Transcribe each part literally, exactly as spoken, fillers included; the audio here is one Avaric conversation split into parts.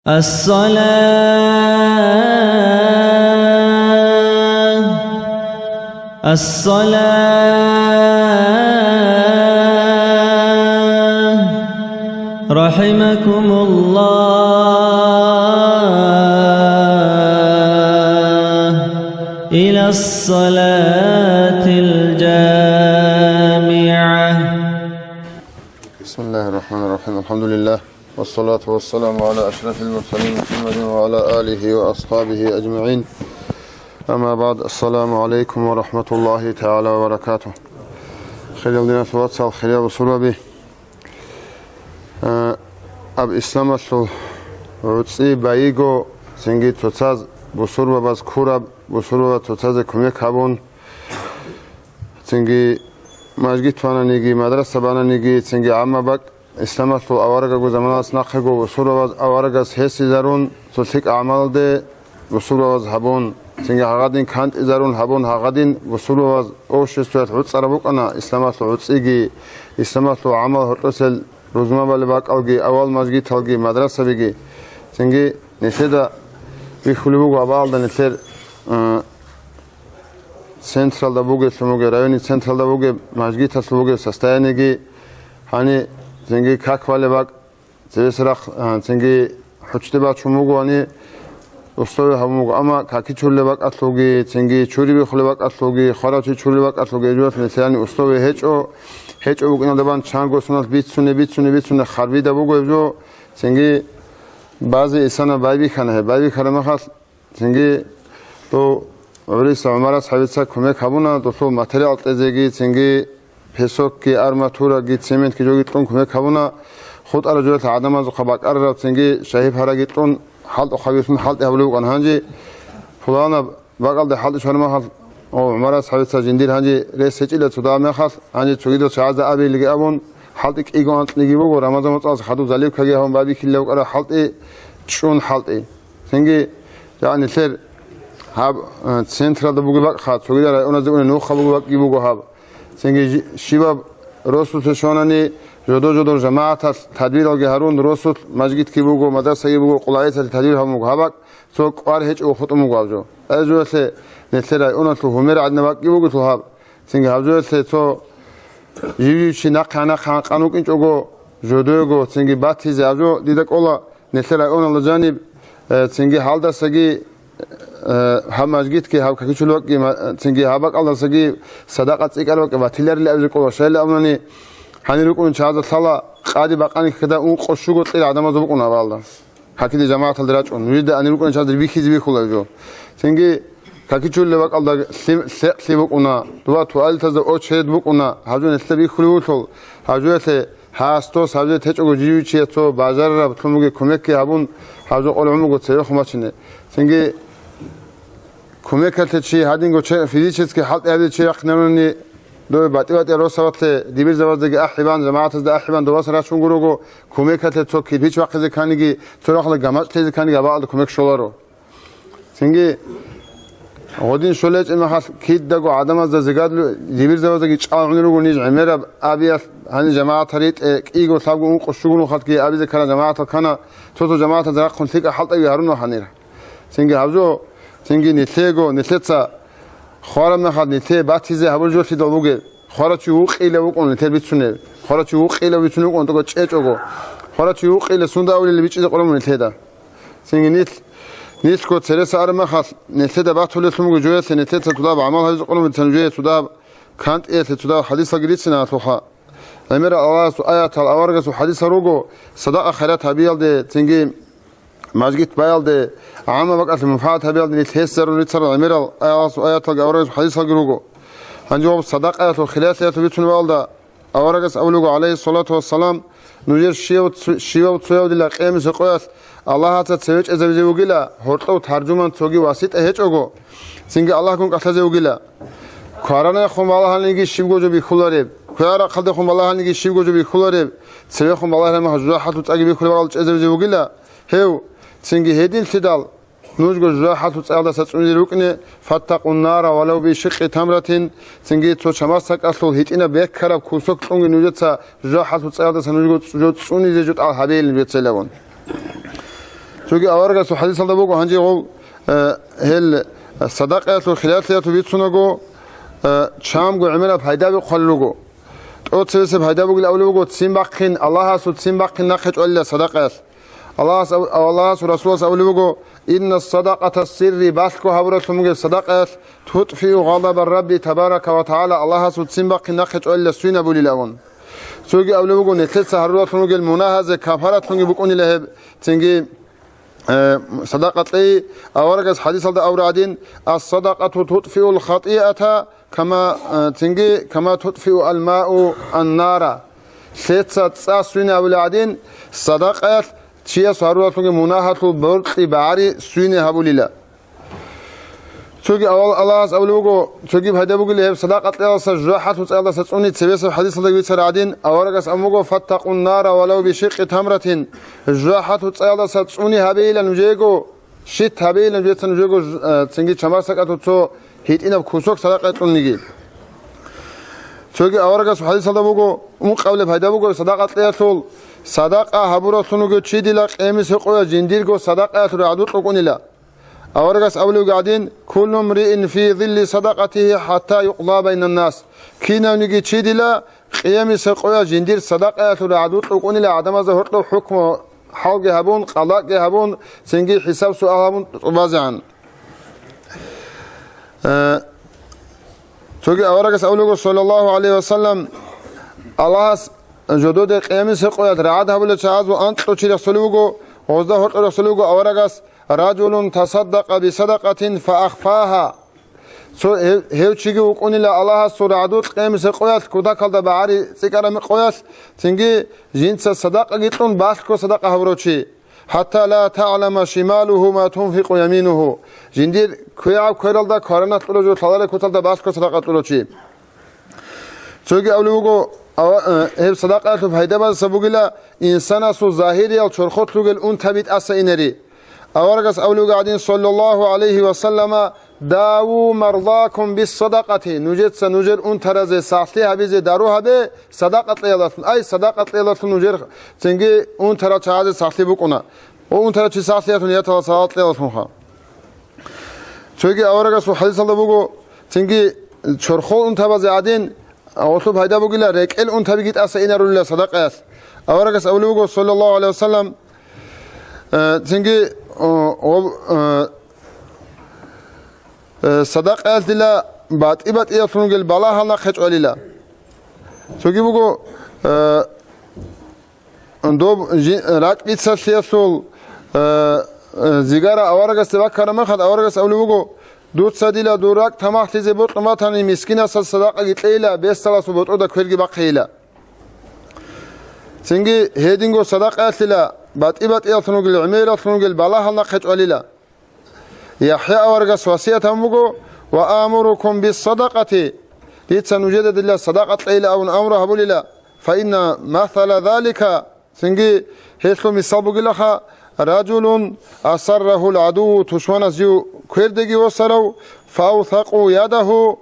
الصلاة، الصلاة، رحمكم الله، إلى الصلاة الجامعة. بسم الله الرحمن الرحيم. الحمد لله. والصلاة والسلام على أشرف المرسلين محمد وعلى آله وأصحابه أجمعين. أما بعد، السلام عليكم ورحمة الله تعالى وبركاته. Хириял диналъул вацал, хириял бусурбаби. Э, аб исламалъул гӀуцӀи байиго, цинги цоцаз бусурбабаз ккураб, бусурбабаз цоцазе кумек гьабун, цинги мажгит вананиги, мадраса бананиги, цинги гӀамма бакӀ Исламалъул аварагасул заманалъ нахъего бусурбабаз аварагас гьесизарун, цо лъикӀ гӀамалалде бусурбабаз гьабун, цинги гьагъадин кантӀизарун гьабун, гьагъадин бусурбабаз обществоялъ гӀуцӀараб букӀана, исламалъул гӀуцӀиги, исламалъул гӀамал гьоркьосел рузмабали бакӀалги, авал мажгиталги, мадрасабиги. Цинги нилъеда бихьулеб буго абаалда нилъер, э, централда бугеблъун бугеб, районный централда бугеб, мажгиталъул бугеб состояниеги, гьани цинги как балеб бакӀ, цебесеб рахъ, а, цинги хӀучде бачун буго, гьани условия гьабун буго. Амма какичурулеб бакӀалъулги, цинги чури биххулеб бакӀалъулги, хварав чи чурулеб бакӀалъулги, гьезулъ нилъер гьани условия гьечӀо, гьечӀо букӀиналда бан чанго соналъ бицунеб, бицунеб, бицунеб харбида буго гьеб жо, цинги базе исана байбихьана гьеб, байбихьараб мехалъ, Цинги дов гӀуриса ГӀумар асхӀабица кумек гьабуна, долъул материал кьезеги, цинги песокги, арматураги, цементги жоги кьун кумек гьабуна, хутӀараб жоялъ гӀадамазухъа бакӀарараб, цинги шагьиб гьараги кьун, хӀалтӀухъабилъун хӀалтӀи гьабулеб букӀана. Гьанже пуланаб бакӀалде хӀалтӀи щвараб мехалъ, о, ГӀумар асхӀабица жиндир гьанже рес гьечӀила цо дагьаб мехалъ, гьанже цогидал чагӀазда абейилги абун, хӀалтӀи кӀиго анкьниги буго, Рамазан моцӀалъ хадуб заливкаги гьабун байбихьилев вукӀараб хӀалтӀи, чӀун хӀалтӀи. Цинги, я, нилъер гьаб, э, централда бугеб бакӀха, цогидал районазде унеб нухда бугеб бакӀги буго гьаб. Цинги жи-, щибаб росулъе щванани, жодор-жодор жамагӀаталъ тадбиралги гьарун, росулъ мажгитги буго, мадрасаги буго, къулайицалъе тадбир гьабун буго гьаб бакӀ, цо кӀвар гьечӀого хутӀун буго гьаб жо. Гьезулъе нилъер районалъул гьумер гӀадинаб бакӀги бугелъул гьаб. Цинги гьаб жоялъе цо жив-жив чи нахъа-нахъа гьанкъан вукӀинчӀого, жодого, цинги батизе гьаб жо дида кӀола. Нилъер районалда жаниб, э, цинги гьалдасаги, э, гьаб мажгитги, гьаб какичулеб бакӀги, ма-, цинги гьаб бакӀалдасаги садакъа цӀикӀкӀараб бакӀги батиларилан абизе кӀола. Щайилан абунани, гьанир рукӀунел чагӀазда лъала къади бакъанихъеда ункъо щуго кьил гӀадамазул букӀуна абаалда. Какиде жамагӀаталде рачӀун, нужеда гьанир рукӀунел чагӀазда бихьизе бихьула гьеб жо. Цинги какичулеб бакӀалда лъим-, лъикълъи букӀуна, дова туалетазда очередь букӀуна, гьаб жо нилъеда бихьулев вугелъул, гьаб жоялъе Гьас дос гьабизе течӀого жив чияс цо бажарараб лъун бугеб кумекги гьабун, гьаб жо къолеб гӀумруго цевехун бачине. Цинги кумекалъе чи гьадинго че-, физически хӀалтӀи гьабизе чи рахъинарунани, дове батӀи-батӀияб росабалъе дибирзабаздаги ахӀи бан, жамагӀатазда ахӀи бан довасан рачун гурого, кумекалъе цо кирпич бахъизе кканиги, цо рахъалда гамачӀ лъезе кканиги абаалда кумек щоларо. Цинги гъодин щолечӀеб мехалъ кидаго гӀадамазда зигадлу-, дибирзабаздаги чӀалгӀунел руго ниж гӀемераб абиялъ, гьанир жамагӀатал ритӀе, кӀиго, лъабго, ункъо, щуго нухалъги абизе ккана, жамагӀатал ккана, цо-цо жамагӀатаз рахъун лъикӀаб хӀалтӀиги гьарун ваханира. Цинги гьаб жо, цинги нилъего, нилъеца хвараб мехалъ нилъее батизе гьабулеб жо лъидал бугеб, хварав чи вукъилев вукӀун нилъер бицунеб, хварав чи вукъилев бицунев вукӀун тӀокӀаб чӀечӀого, хварав чи вукъилев сунда абулел бичӀчӀизе къорабун нилъеда. Цинги нилъ, нилъго цереса араб мехалъ, нилъеда батулеллъун буго жоялъе нилъеца цодаб гӀамал гьабизе къулун бицан жое цодаб кантӀиялъе цодаб хӀадисалги рицина гьалъухъа. ГӀемерал Аллагьасул аятал, аварагасул хӀадисал руго, садакъа-хайрат гьабиялде, цинги мажгит баялде, гӀамма бакӀалъе мунфагӀат гьабиялде нилъ гьесарун рицарал гӀемерал Аллагьасул аяталги аварагасул хӀадисалги руго. Гьанже гьаб садакъаялъул хиралъиялъул бицун балда, Аварагас абулего, гӀалайгьиссалату вассалам, нужер щив-, щивав цоявдила къиямасеб къоялъ Аллагьаца цеве чӀезавизе вугила, гьоркьов таржуман цоги васитӀа гьечӀого, цинги Аллагьгун кӀалъазе вугила. Кваранахун балагьаниги щибго жо бихьулареб, квегӀарахъалдехун балагьаниги щибго жо бихьулареб, цевехун балагьараб мехалъ жужахӀалъул цӀаги бихьулеб бакӀалда чӀезавизе вугила, гьев, цинги гьединлъидал, Нужго жужахӀалъул цӀаялдаса цӀунизе рукӀине, фаттакъун нара валав бишикъи тамратин, цинги цо чамасдакалъул гьитӀинаб беккараб кусок кьунги нужеца жужахӀалъул цӀаялдаса нужго цӀ-, жо цӀунизе жо тӀал гьабейилин жо целагун. Цоги аварагасул хадисалда буго, гьанже гъов, э, гьел садакъаялъул хиралъиялъул бицунаго, э, чамго гӀемераб пайда бихъулел руго. ТӀоцебесеб пайда бугел абулеб буго, ццин бахъин, Аллагьасул ццин бахъин нахъе чӀвалила садакъаялъ. Аллагьас ав-, Аллагьасул Расулас абулеб буго, «Инна садакъата сирри», балъго гьабуралъун бугеб садакъаялъ, «тутфиу гъадаба Рабби табарака ва тагӀала», Аллагьасул ццин бахъин нахъе чӀвалила, свин абулилавун. Цоги абулеб буго, нилъеца гьаруралъун ругел мунагьазе кафаратлъунги букӀунила гьеб, цинги, э, садакъа кьей, аварагас хадисалда абураб гӀадин, «Ас-садакъату тутфиул хатӀиата, кама, э, цинги, кама тутфиу алмау аннара». Лъеца цӀа свине гьабулеб гӀадин, садакъаялъ чияс гьаруралъунги мунагьалъул боркьи багӀари свине гьабулила. Цоги авал Аллагьас абулеб буго, цоги пайда бугила гьеб садакъа кьеялдаса жужахӀалъул цӀаялдаса цӀуни, цебесеб хадисалда вицараб гӀадин, аварагас абун буго, «Фаттакъун нара валав бишикъи тамратин», жужахӀалъул цӀаялдаса цӀуни гьабейилан нужеего, щит гьабейилан нужеца нужеего ж-, э, цинги чамасдакӀалъул цо гьитӀинаб кусок садакъа кьуниги. Цоги аварагас хадисалда буго, ункъабилеб пайда буго садакъа кьеялъул, садакъа гьабуралъун вугев чи дила къемис гьекъоялъ жиндирго садакъаялъул рагӀдукь вукӀунила. Аварагас абулеб гӀадин, «Куллу мриин фи зилли садакъатихи хӀатта юкъда байнаннас». Кинавниги чи дила къемис гьекъоялъ жиндир садакъаялъул рагӀдукь вукӀунила гӀадамазда гьоркьоб хӀукму хӀалги гьабун, къалакъги гьабун, цинги хӀисаб-суал гьабун тӀубазегӀан. Э, цоги аварагас абулего, саллаллагьу гӀалайгьи ва саллам, Аллагьас жододе къемис гьекъоялъ рагӀад гьабулел чагӀазул анкьго чи рехсолев вуго, гъозда гьоркьор рехсолев вуго аварагас, «Ражулун тасаддакъа бисадакъатин фаахфагьа». Цо гьев, гьев чиги вукӀунила Аллагьасул рагӀдулъ къемис гьекъоялъ кутакалда багӀари цӀикӀкӀараб мекъоялъ, цинги жинца садакъаги кьун балъго садакъа гьабурав чи. «ХӀатта ла тагӀлама шималугьу ма тунфикъу яминугьу». Жиндир квегӀаб квералда квараналъ кьурав жо лъалареб куталда балъго садакъа кьурав чи. Цоги абулеб буго, ава-, э, гьеб садакъаялъул пайда базаса бугила инсанасул загьириял чорхолъ ругел унтаби тӀаса инери. Аварагас абулеб буго гӀадин, саллаллагьу гӀалайгьи ва саллама, «Даву мардакум биссадакъати», нужеца нужер унтаразе сахлъи гьабизе дару гьабе садакъа кьеялдалъун. Ай, садакъа кьеялдалъун нужер цинги унтарал чагӀазе сахлъи букӀуна. Ва унтарав чи сахлъиялъун ятала садакъа кьеялдалъунха. Цоги аварагасул хадисалда буго, цинги чорхол унтабазе гӀадин, гъолъул пайда бугила, рекӀел унтабиги тӀаса инарулила садакъаялъ. Аварагас абулеб буго, саллаллагьу гӀалайгьи ва саллам, э, цинги, о, о, э, э, садакъаялъ дила батӀи-батӀиялъун ругел балагьал нахъе чӀвалила. Цоги буго, э, доб жи-, ракӀ бицалъиялъул, э, э, зигара аварагасде баккараб мехалъ, аварагас абулеб буго, «Дуца дила дур ракӀ тамахлъизе бокьун батани, мискинасда садакъаги кьейила, бесдаласул ботӀрода кверги бахъейила». Цинги гьединго садакъаялъила батӀи-батӀиялъун ругел, гӀемералъун ругел балагьал нахъе чӀвалила. ЯхӀя аварагас васият гьабун буго, «Ва амурукум биссадакъати», дица нужеда дила садакъа кьейила абун амру гьабулила, «фа инна масала залика», цинги гьелъул мисал бугилаха, «ражулун асаррагьул гӀадувву», тушманас жив квердеги восарав, «фаавсакъу ядагьу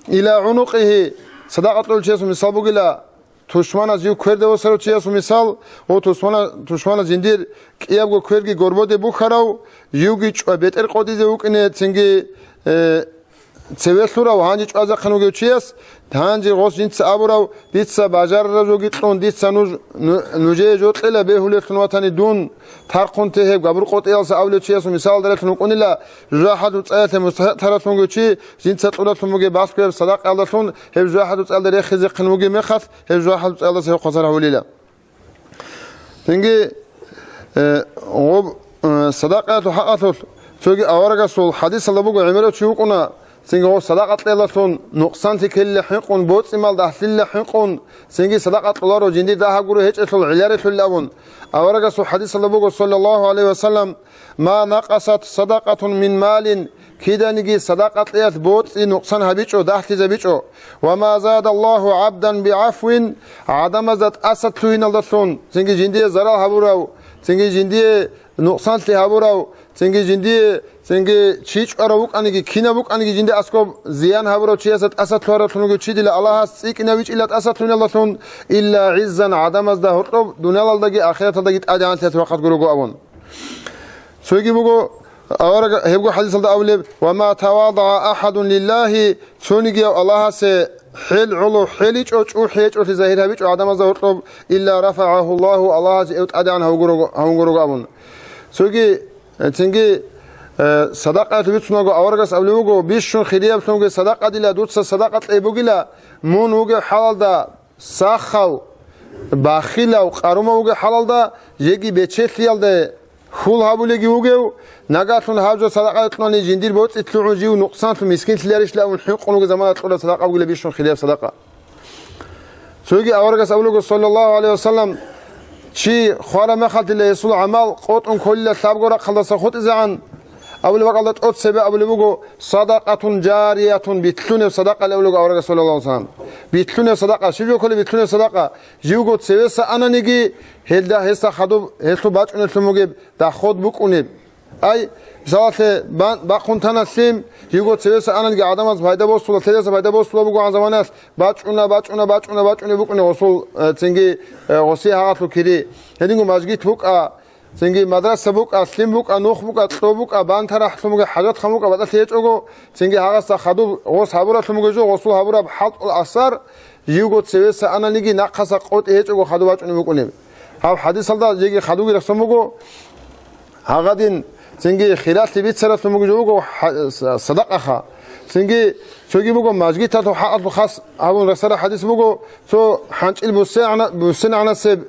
ила гӀунукъигьи», садакъа кьолев чиясул мисал бугила, тушманас жив кверде восарав чиясул мисал, о, тушмана-, тушманас жиндир кӀиябго кверги горбоде бухьарав, живги чӀва-, бетӀер къотӀизе вукӀине, цинги, э, цеве лъурав, гьанже чӀвазехъин вугев чияс, гьанже гъос жинца абурав, дица бажарараб жоги кьун, дица нуж-, ну-, нужее жо кьела бегьулелъун ватани дун, тархъунте гьеб габур къотӀиялдаса абулев чиясул мисалалда релълъун вукӀунила, жужахӀалъул цӀаялъе мустахӀикълъаралъунго чи, жинца кьуралъун бугеб балъго гьеб садакъаялдалъун, гьеб жужахӀалъул цӀаялда рехизе хъин вугеб мехалъ, гьеб жужахӀалъул цӀаялдаса гьев хъвазар гьавулила. Цинги, э, гъоб, э, садакъаялъул хӀакъалъулъ цоги аварагасул хадисалда буго, гӀемерав чи вукӀуна, цинги гъов садакъа кьелалъун нукъсанлъи ккелила хӀинкъун, боцӀи-мал дагьлъила хӀинкъун, цинги садакъа кьоларо жиндир дагь гуро гьечӀелъул гӀилларилъулилан абун. Аварагасул хадисалда буго, саллаллагьу гӀалайгьи ва саллам, «Ма накъасат садакъатун мин малин», киданиги садакъа кьеялъ боцӀи нукъсан гьабичӀо, дагьлъизабичӀо. «Ва ма задаллагьу гӀабдан бигӀафвин», гӀадамазда тӀасалъугьиналдалъун, цинги жиндие зарал гьабурав, цинги жиндие нукъсанлъи гьабурав, цинги жиндие, цинги чи чӀварав вукӀаниги, кинав вукӀаниги жинде аскӀоб зиян гьабурав чиясда тӀасалъугьаралъун вуго чи дила Аллагьас цӀикӀкӀинавичӀила тӀасалъугьиналдалъун, илла гӀиззан, гӀадамазда гьоркьоб дуниялалдаги ахираталдаги тӀадегӀанлъиялъе вахъат гуро абун. Цоги буго, авараг гьебго хадисалда абулеб: «Ва ма тавадаа ахадун лиллагьи», цонигияв Аллагьасе хӀел гӀоло хӀеличӀо, чӀухӀи гьечӀолъи загьир гьабичӀо гӀадамазда гьоркьоб, «илла рафагӀагьу Аллагьу», Аллагьасе эв тӀадегӀан гьавгурого, гьавгурого абун. Цоги, э, цинги, э, садакъаялъ бицунаго аварагас абулеб буго: «Бищун хириялъунги садакъа дила дуца садакъа кьей бугила, мун вугев хӀалалда сахав, бахилав, къарумав вугев хӀалалда, жеги бечелъиялда хьул гьабулеги вугев, нагагьлъун гьаб жо садакъа кьунани жиндир боцӀи лъугӀун жив нукъсанлъун мискинлъиларищ лавун хӀинкъун вугев замана кьураб садакъа бугила бищун хирияб садакъа». Цоги аварагас абулаго, саллаллагьу гӀалайгьи ва саллам, чи хвараб мехалъила гьесул гӀамал къотӀун кколила лъабго рахъалдаса хутӀизегӀан, абулеб бакӀалда тӀоцебе абулеб буго: «Садакъатун жариятун», битлъунеб садакъали абулеб буго аварагас, саллаллагьу гӀалайгьи ва саллам. Битлъунеб садакъа, щиб жо кколеб битлъунеб садакъа? Живго цевеса ананигиги, гьелда гьесда хадуб, гьелъул бачӀунелъун бугеб доход букӀунеб. Ай, мисалалъе, бан-, бахъун тана лъим, живго цевеса ананги гӀадамаз пайда босула, лъедаса пайда босула бугогӀан заманаялъ, бачӀуна, бачӀуна, бачӀуна, бачӀунеб букӀунеб гъосул, э, цинги, э, гъосие гьагъалъул кири. Гьединго мажгит букӀа, цинги мадраса букӀа, лъим букӀа, нух букӀа, кьо букӀа, бантарахълъун бугеб хӀажатхъан букӀа, батӀалъи гьечӀого, цинги гьагъасда хадуб гъос гьабуралъун бугеб жо, гъосул гьабураб хӀалтӀул асар, живго цевеса ананиги нахъаса къотӀи гьечӀого хадуб бачӀунеб букӀунеб. Гьаб хадисалда жеги хадуги рехсон буго, гьагъадин, цинги хиралъи бицаралъун бугеб жо буго хӀа-, с-, садакъаха. Цинги цоги буго, мажгиталъул хӀакъалъулъ хас гьабун рехсараб хадис буго, цо хӀанчӀил буссегӀана-, буссинагӀанасеб,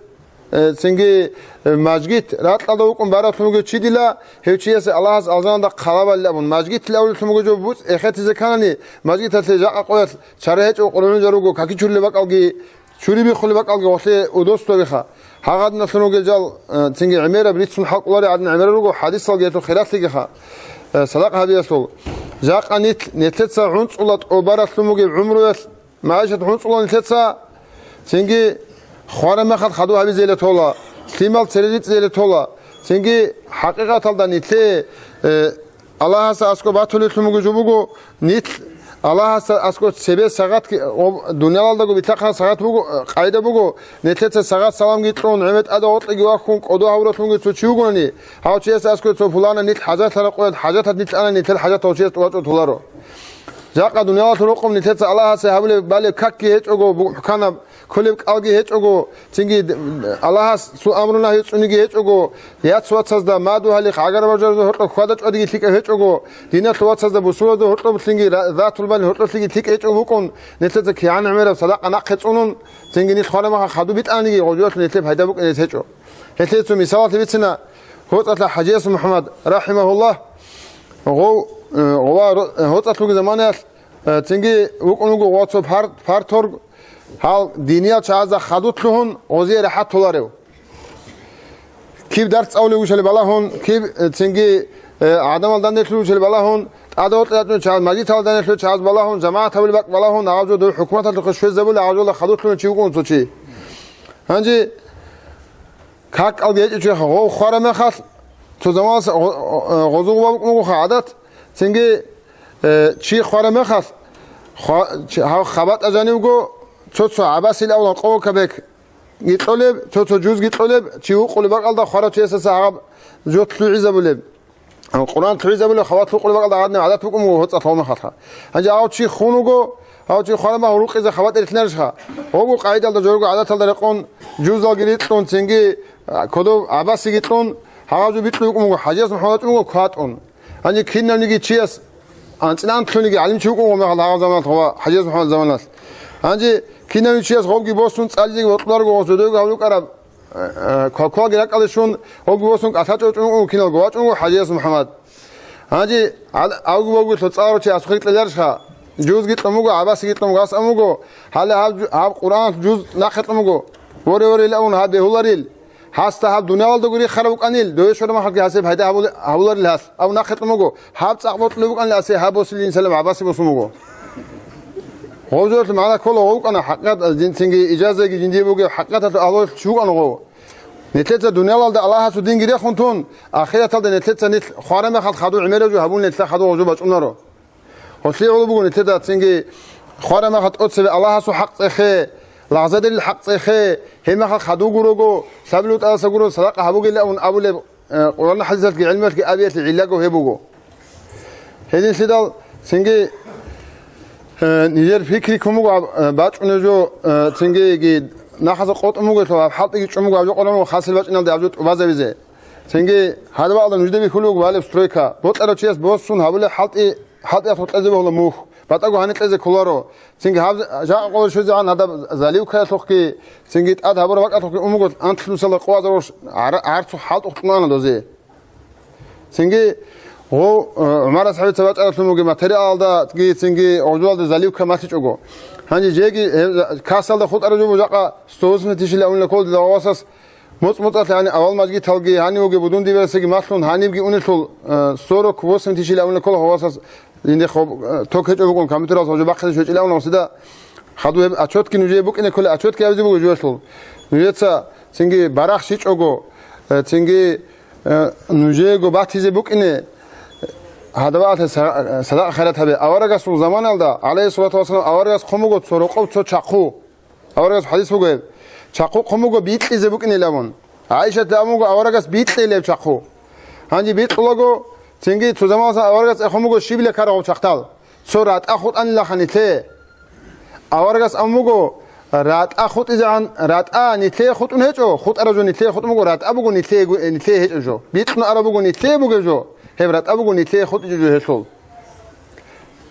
э, цинги, э, мажгит ракьалда вукӀун баралъун вугев чи дила, гьев чиясе Аллагьас алжаналда хъалабали абун, мажгитил авлулъун бугеб жо буц-, эхетизе кканани, мажгиталъе жакъа къоялъ чара гьечӀо, къулгӀун жал руго, какичурулеб бакӀалги, чури биххулеб бакӀалги гъолъе удобствовиха. Гьагъадиналъун ругел жал, э, цинги гӀемераб рицун хӀалкӀоларел гӀадин гӀемерал руго, хадисалги гьелъул хиралъигиха, э, садакъа гьабиялъул. Жакъа нилъ, нилъеца гӀунцӀула тӀубаралъун бугеб гӀумруялъ, магӀишат гӀунцӀула нилъеца, цинги хвараб мехалъ хадуб гьабизейилан тола, лъимал цере рицӀцӀизейилан тола, цинги хӀакъикъаталда нилъее, э, Аллагьасда аскӀоб батулеллъун буго жо буго, нилъ Аллагьасда аскӀоб цебе сагъат ки-, об-, дуниялалдаго битӀахъан сагъат буго, къайда буго, нилъеца сагъат саламги кьун, гӀемер тӀада гъоркьеги вахун, кӀодо гьавуралъунги цо чи вугони, гьав чиясда аскӀоб цо пуланаб нилъ хӀажатлъараб къоялъ хӀажаталъ нилъ ана, нилъер хӀажат гьав чиясда вачӀун толаро. Жакъа дуниялалъул рокъоб нилъеца Аллагьасе гьабулеб балеб какги гьечӀого, бу-, бухӀканаб кколеб кӀалги гьечӀого, цинги Аллагьасул амру-нагьи цӀуниги гьечӀого, яц-вацазда, мадугьалихъ гӀагар-бажарзда гьоркьоб хьвада-чӀвадиги лъикӀаб гьечӀого, диналъул вацазда, бусурбазда гьоркьоблъинги ра-, затул-бани гьоркьоблъиги лъикӀ гьечӀого букӀун, нилъеца кигӀан гӀемераб садакъа нахъе цӀунун, цинги нилъ хвараб мехалъ хадуб битӀаниги, гъожоялъ нилъее пайда букӀине гьечӀо. Гьелъие цо мисалалъе бицина, гьоцӀалъа ХӀажияс МухӀаммад, рахӀимагьуллагь, гъов, э, гъова ро-, э, гьоцӀалъуги заманаялъ, э, цинги вукӀун вуго гъов цо пар-, парторг, гьал диниял чагӀазда хадур лъугьун, гъозие рахӀат толарев. Киб дарс цӀалулев вугевали балагьун, киб, э, цинги, э, гӀадамал данделъулев вугевали балагьун, тӀадаб гьоркье ячӀунев чагӀаз, мажгиталда данделъулев чагӀаз балагьун, жамагӀат гьабулеб бакӀ балагьун, гьав жо дов хӀукуматалъухъе щвезабулев, гьав жоялда хадур лъугьун чи вукӀун цо чи. Гьанже какалги гьечӀев чи гъов хвараб мехалъ, цо заманалъ гъо-, гъо-, гъозул гъуба букӀун бугоха гӀадат, цинги, э, чи хвараб мехалъ, хва-, чи-, гьав хабатӀа жанивго, цо-цо гӀабасил авлан къо-, кабек гьикьолеб, цо-цо жузги кьолеб, чи вукъулеб бакӀалда хварав чиясдаса гьаб жо лъугӀизабулеб. Къуран лъугӀизабулеб, хабат лъукъулеб бакӀалда гьадинаб гӀадат букӀун буго гьоцӀалъ гъов мехалъха. Гьанже гьав чи хун вуго, гьав чи хвараб мехалъ рукъизе хабатӀи рилълъинарищха? Гьобго къагӀидалда, жорго гӀадаталда рекъон, жузалги рикьун, цинги, а, кодоб гӀабасиги кьун, гьав жо бикьун букӀун буго, ХӀажияс МухӀаммад вачӀун вуго кватӀун. Гьанже кинавниги чияс анцӀила анлъуниги гӀалимчи вукӀун вуго мехалъ гьав заманалъ, ХӀажияс МухӀаммад заманалъ. Гьанже кинавниги чияс гъовги босун цӀализеги бокьуларого гъос жодойго гьаб рукӀараб, э, э, квалквалги ракӀалде щун, гъовги босун кӀалъачӀо вачӀун вуго киналго, вачӀун вуго ХӀажияс МухӀаммад. Гьанже гьал-, авги-вавги лъо цӀаларав чи асухъе кьеларищха? Жузги кьун буго, гӀабасиги кьун буго, гьас абун буго, гьале гьаб жу-, гьаб Къуръаналъ жуз нахъе кьун буго. Воре, воре, ила абун гьаб бегьуларил. Гьасда гьаб дуниялалдаго рихараб букӀанил, дове щвараб мехалъги гьасеб пайда гьабули-, гьабуларил гьас, абун нахъе кьун буго. Гьаб цӀакъ бокьулеб букӀанил асе гьаб босилин салам гӀабаси босун буго. Гъов жоялъул магӀна ккола гъов вукӀана хӀакъикъат, жин-, цинги ижазаги жиндие бугеб хӀакъикъаталъул агьлуялъул чи вукӀана гъов. Нилъеца дуниялалда Аллагьасул динги рехун тун, ахираталда нилъеца нилъ хвараб мехалъ хадур гӀемераб жо гьабун нилъеда хадур гъов жо бачӀунаро. Гьолъие гӀоло буго нилъеда цинги хвараб мехалъ тӀоцебе Аллагьасул хӀакъ цӀехе, лагъзадерил хӀакъ цӀехе, гьеб мехалъ хадув гурого, лъабил вутӀаласа гуро садакъа гьабугейилан абулеб, э, Къуръан хӀадисалъги гӀилмуялъги абиялъе гӀиллаго гьеб буго. Гьединлъидал цинги, э, нижер пикри ккун буго аб-, э, бачӀунеб жо, э, цинги иги нахъаса къотӀун бугелъул, аб хӀалтӀиги чӀун буго аб жо къолъун буго хасил бачӀиналде аб жо тӀубазабизе. Цинги гьадаб алда нужда бихьулеб буго балеб стройка. Бокьарав чияс боссун гьабулеб хӀалтӀи, хӀалтӀиялъухъ кьезе бегьула мухь. БатӀаго гьаниб кьезе кколаро. Цинги гьаб жакъа къоло щвезегӀан гьадаб залив ккаялъухъги, цинги тӀад гьабураб бакӀалъухъги ун буго анлънусала къвазарош гӀар-, гӀарцухъ хӀалтӀухъ кьуна дозе. Цинги гъов, э, ГӀумар асхӀабица бачӀаралъун бугеб материалалдаги цинги гъужулалда заливка малъичӀого. Гьанже жеги, э, касалда хутӀараб жо буго жакъа сто восемьдесят тысячила унила ккола дида васас моцӀ-моцӀалъ, гьаниб авал мажгиталги, гьанив вугеб будун диверсиги малъун, гьанибги унелъул, э, сорок восемь тысячила унила ккола васас жиндихъ гьоб-, э, ток гьечӀо букӀун компьютералъ гьожо бахъизе щвечӀилавун гьасида. Хадуб гьеб отчетги нужее букӀине кколеб, отчетги абизе буго жуялъул. Нужеца цинги барахщичӀого, э, цинги, э, нужеего батизе букӀине, гьадабаалъе са-, садакъа-хайрат гьабе. Аварагасул заманалда, гӀалайгьиссалату вассалам, аварагас хъун буго цо рокъов цо чахъу. Аварагас хӀадис буго гьеб. Чахъу хъун буго бикьизе букӀинилавун. ГӀайшат абун буго аварагас бикьилев чахъу. Гьанже бикьулаго, цинги цо заманалъ аварагас эхун буго щибила ккарагъул чахъдал. Цо ратӀа хутӀанилаха нилъее. Аварагас абун буго, ратӀа хутӀизегӀан, ратӀа нилъее хутӀун гьечӀо, хутӀараб жо нилъее хутӀун буго, ратӀа буго нилъее гу-, нилъее гьечӀеб жо. Бикьун араб буго нилъее бугеб жо, гьеб ратӀа буго нилъее хутӀичӀеб жо гьелъул.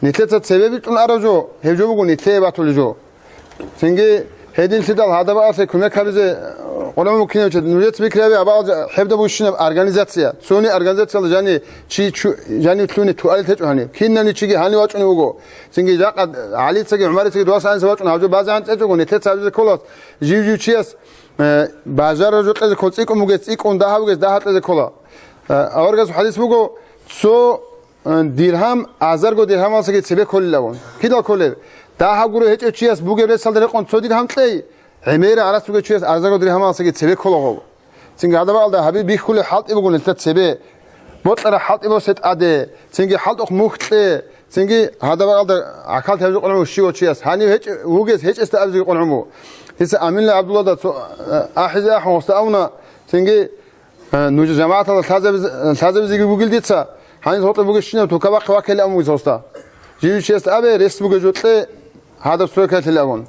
Нилъеца цебе бикьун араб жо, гьеб жо буго нилъее батулеб жо. Цинги гьединлъидал гьадабаалъе кумек гьабизе, э, къулгӀуму кинав чи, нужеца бикри гьабе, абаал жа-, гьебда бугищинаб организация. Цони организациялда жани чи чу-, жани лъуни туалет гьечӀо гьаниб. Кинани чиги гьанив вачӀунев вуго. Цинги жакъа ГӀалицаги ГӀумарицаги дугьал гьаниса вачӀун гьаб жо базе гьанцӀ гьечӀого, нилъеца гьабизе ккола, жив-жив чияс, э, бажараб жо кьезе ккола цӀикӀкӀун бугес цӀикӀкӀун, дагьаб бугес дагьаб кьезе ккола. Э, аварагасул хӀадис буго, цо Э, диргьам, азарго диргьамалсаги цебе кколилавун. Кидал кколеб? Дагьаб гуро гьечӀев чияс бугеб ресалда рекъон цо диргьам кьей, гӀемераб гӀарац бугев чияс азарго диргьамалсаги цебе кколаго. Цинги гьадабаалда гьабиб бихьулеб хӀалтӀи буго нилъер цебе. Бокьараб хӀалтӀи босе тӀаде, цинги хӀалтӀухъ мухь кье, цинги гьадабаалда гӀахьаллъи гьабизе къулгӀун щивав чияс. Гьанив гьечӀ-, вугес гьечӀесда абизе къулгӀун буго. Дица Аминла ГӀабдуллагьда цо, э, ахӀизе ахӀун гьосда авуна, цинги Э, нуж жамагӀаталда лъазабиз-, лъазабизеги бугил дица, гьанив гьоркьоб бугебщинаб тукабахъе ваккилан абун буго гьосда. Жив чиясда абе, рес бугеб жо кье, гьадаб стройкаялъе абун.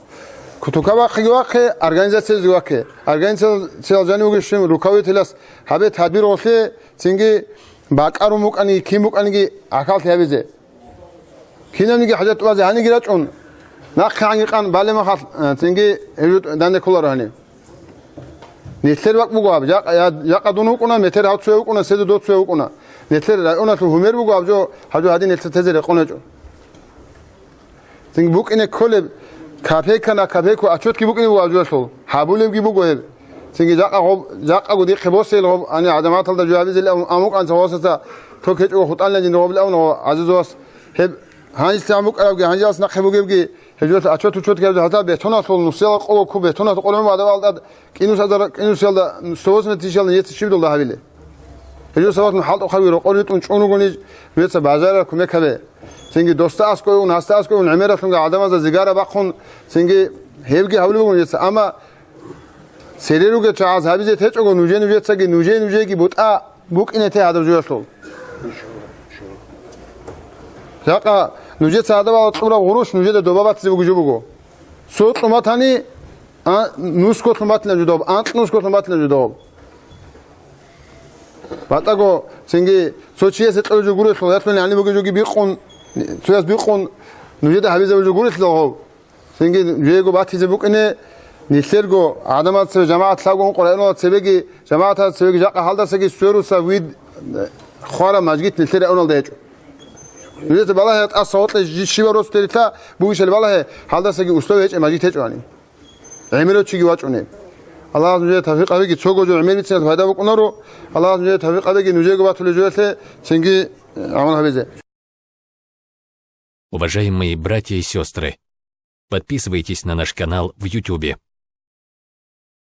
Ку-, тукабахъеги вахъе, организациялъе вакке. Организациялъ жанив вугебщин руководителас гьабе тадбир гъорлъе, цинги бакӀарун букӀаниги, кин букӀаниги гӀахьаллъи гьабизе. Кинабниги хӀажат базе гьаниги рачӀун, нахъе гӀанги къан балеб мехалъ, э, цинги гьеб жо данде кколаро гьаниб. Нилъер бакӀ буго гьаб, жакъа, я, жакъа дун вукӀуна, метер гьав цояв вукӀуна, седу дов цояв вукӀуна. Нилъер районалъул гьумер буго гьаб жо, гьаб жо гьадин нилъер тезе рекъон гьечӀо. Цинги букӀине кколеб, копейка на копейку отчетги букӀине буго гьаб жоялъул. Гьабулебги буго гьеб. Цинги жакъа гъоб, жакъаго дихъе босейил гъоб, гьанир гӀадаматалда жо гьабизел ам-, амукъанца гъосаса ток гьечӀого хутӀанлъи жинда гъобил авна гъо-, гӀазизу вас. Гьеб гьанжелъ букӀарабги, гьанжелъ нахъе бугебги, гьеб жоялъул отчет-учетги гьабизе, гьалда бетоналъул нусиялда къоло ккун, бетоналъул къоло гӀумру гьадаб алда кӀинус азар, кӀинусиялда сто восемьдесят тысячалда нилъеца щиб долда гьабилеб? Гьеб жо сабаблъун хӀалтӀухъаби рокъор ритӀун чӀун ругони, нужеца бажарараб кумек гьабе. Цинги досда аскӀове ун, гьасда аскӀове ун, гӀемералъунги гӀадамазда зигара бахъун, цинги гьебги гьабулеб буго нужеца. Амма цере ругел чагӀаз гьабизе течӀого, нужее-нужецаги, нужее-нужееги бутӀа букӀине те гьадаб жоялъул. Жакъа нужеца гьадаб алда кьураб гъурущ нужеда доба батизе бугеб жо буго. Цо кьун батани, а, нусго кьун батилан жо доб, анкь нусго кьун батилан жо доб. БатӀаго, цинги цо чиясе кьолеб жо гурелъул, ялъуни гьаниб бугеб жоги бикъун, цояс бикъун, нужеда гьабизабулеб жо гурелъул гьоб. Цинги жего батизе букӀине, нилъерго гӀадамал цебе, жамагӀат лъабго ункъо районалда цебеги, жамагӀатал цебеги жакъа гьалдасаги сверуса вид, э, хвараб мажгит нилъер районалда гьечӀо. Нужеца балагье, тӀаса гъоркье жи-, щибаб росулъе рилълъа бугищали балагье, гьалдасаги условие гьечӀеб мажгит гьечӀо гьаниб. ГӀемер чиги вачӀунеб. Аллагьас нужее тавфикъ гьабеги, цого жо гӀемер бициналъ пайда букӀунаро. Аллагьас нужее тавфикъ гьабеги нужего батулеб жоялъе цинги гӀамал гьабизе. Уважаемые братья и сестры, подписывайтесь на наш канал в Ютубе.